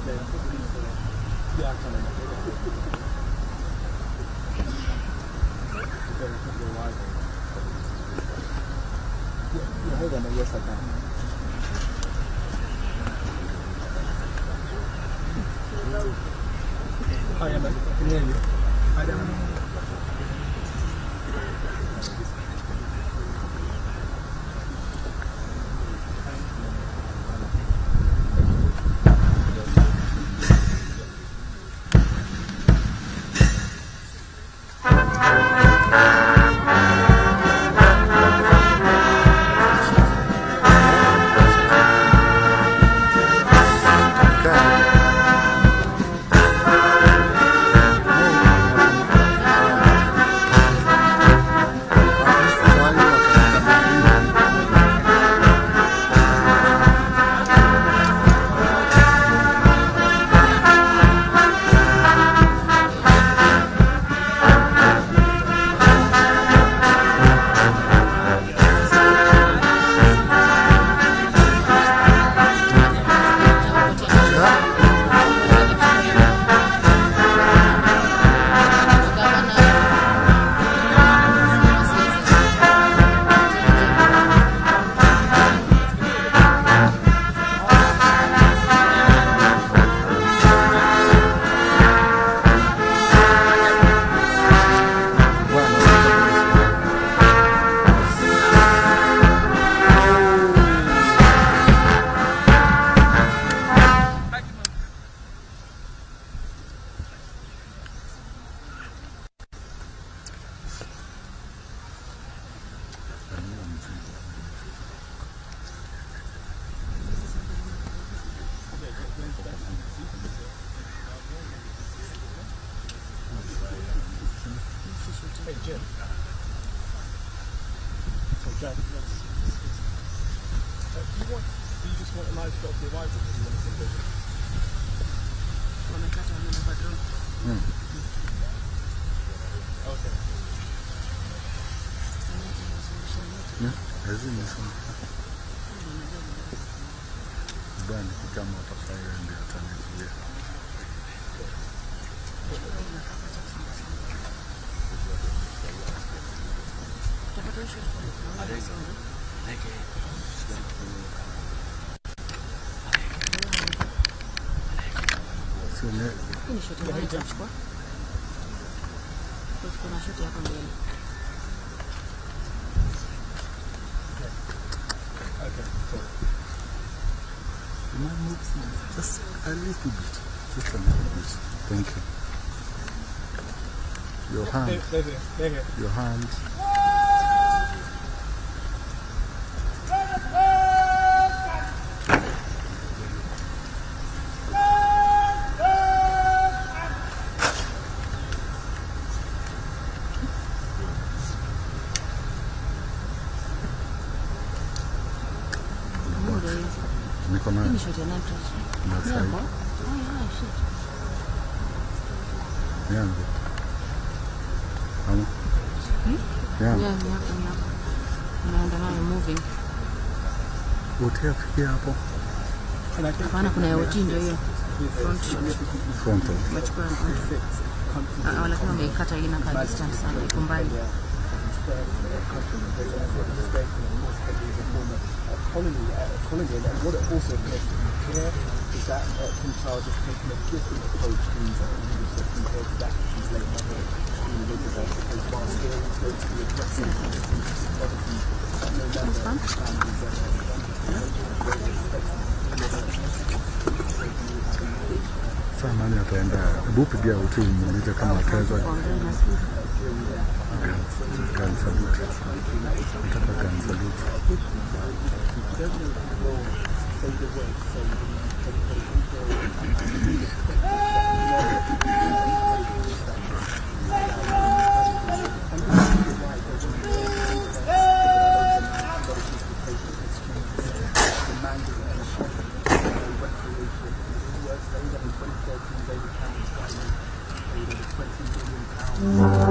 Yeah, I can. Yeah, hold on, yes I can. Hi Emma, I can hear you. Hi Emma. Hey Jim. So Jack, yes. Do you just want a live shot of the arrival, or do you want to see vision? Okay. Yeah, kama watafanya ndio atanizuia. Okay, sorry. Just a little bit. Just a little bit. Thank you. Your hand. There. Your hand. Niko nayo. Yangu. Ama? Yangu. Yangu. Naenda nayo moving. Utafikia hapo. Hapana, kuna ya OT ndio hiyo. Front shot. Front. Umechukua front. Lakini wameikata ina ka distance sana, iko mbali. Colony, and what it also appears to be clear is that King Charles has taken a different approach to his leadership compared to that of his late mother, Queen Elizabeth, because while still going to be addressing poverty, no member of the family's Sasa nani ataenda? Hebu pigia uti umuulize kama ataweza. Gun salute. Nataka gun salute. £20 million.